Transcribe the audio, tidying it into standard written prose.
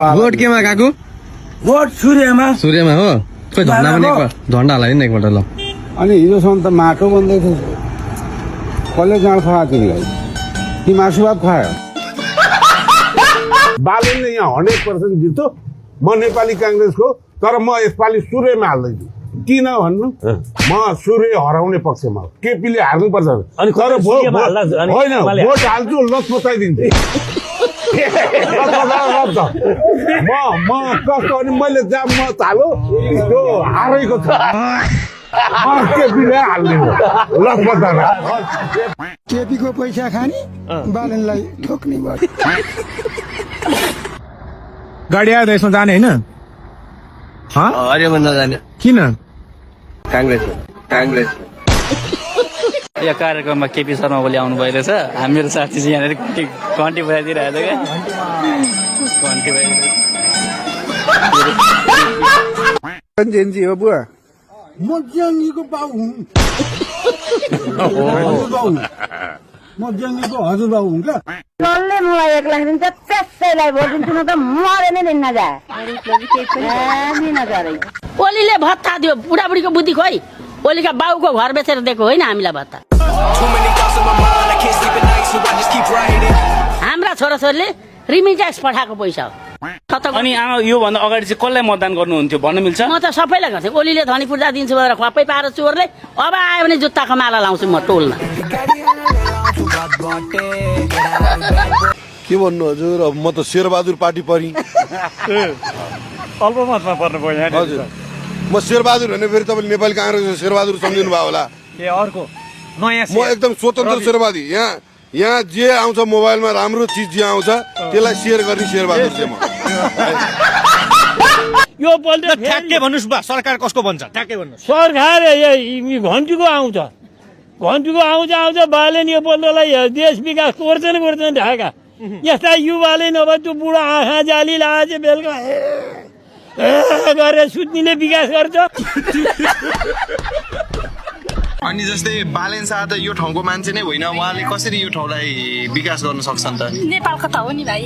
Vote केमा काकु? Vote सूर्यमा हो खोइ झन्डा पनि झन्डा हाल्यो नि एकपल्ट ल। अनि हिजोसम्म त माटो बन्दै थियो, कसले जाँड खुवायो तिमीलाई कि मासु भात खुवायो? बालनले यहाँ 100% जित्यो। म नेपाली काङ्ग्रेसको, तर म यसपालि सूर्यमा हाल्दैछु। किन भन्नु, म सूर्य हराउने पक्षमा हो। केपीले हार्नुपर्छ अनि तर सूर्यमा हाल्दा अनि होइन एमाले भोट हाल्छु लस बताइदिन्छु। म कस्तो अनि मैले जहाँ मत हालो त्यो हारेको छ। केपीले हाल्ने लस बताएर केपीको पैसा खाने बालनलाई ठोक्ने भयो। गाडी आयो त यसमा जाने होइन? हरियोमा नजाने किन? काङ्ग्रेस यो कार्यक्रममा केपी शर्मा ओली आउनु भइरहेछ। हामीहरू साथी चाहिँ यहाँनिर घन्टी बजाइदिइरहेको छ क्या, घन्टी बजाइदिरहेको। जेन्जी हो बुवा, म ज्याङ्गीको बाउ हुँ। म ज्याङ्गीको हजुरबाउ हुँ क्या। कसले मलाई 1 लाख दिन्छ त्यसैलाई भोट दिन्छु, म त मरे नै दिन नजाए ओलीले भत्ता दियो। बुढाबुढीको बुद्धि खोइ, ओलीका बाउको घर बेचेर दिएको होइन हामीलाई भत्ता। हाम्रा छोराछोरीले रिमिट्याक्स पठाएको पैसा हो। अनि आमा योभन्दा अगाडि चाहिँ कसलाई मतदान गर्नुहुन्थ्यो भन्नु मिल्छ? म त सबैलाई गर्थेँ। ओलीले धनी पूर्जा दिन्छु भनेर खप्पै पाएर चोरले अब आयो भने जुत्ताको माला लाउँछु म टोलमा। के भन्नु हजुर, अब म त शेरबहादुर पार्टी परि। अल्पमतमा पर्नु पर्यो हजुर, म शेरबहादुर भने फेरि तपाईँले नेपाली काङ्ग्रेसको शेरबहादुर सम्झिनु भयो होला। अर्को नयाँ म एकदम स्वतन्त्र शेरबहादी। यहाँ जे आउँछ मोबाइलमा राम्रो चिज जे आउँछ त्यसलाई सेयर गर्ने शेरबहादुर चाहिँ म। यो पल्ट ठ्याक्कै भन्नुहोस् बा, सरकार कसको भन्छ ठ्याक्कै भन्नुहोस्। सरकार घन्टीको आउँछ, घन्टीको आउँछ बालेन यो पल्टलाई देश विकास कोर्छन् ढाका। यस्ता युवाले नभए त्यो बुढो आँखा जाली लाएछ बेलुका गरेर सुत्नीले विकास गर्छ। अनि जस्तै बालेन शाह त यो ठाउँको मान्छे नै होइन, उहाँले कसरी यो ठाउँलाई विकास गर्न सक्छन् त? नेपालको त हो नि भाइ।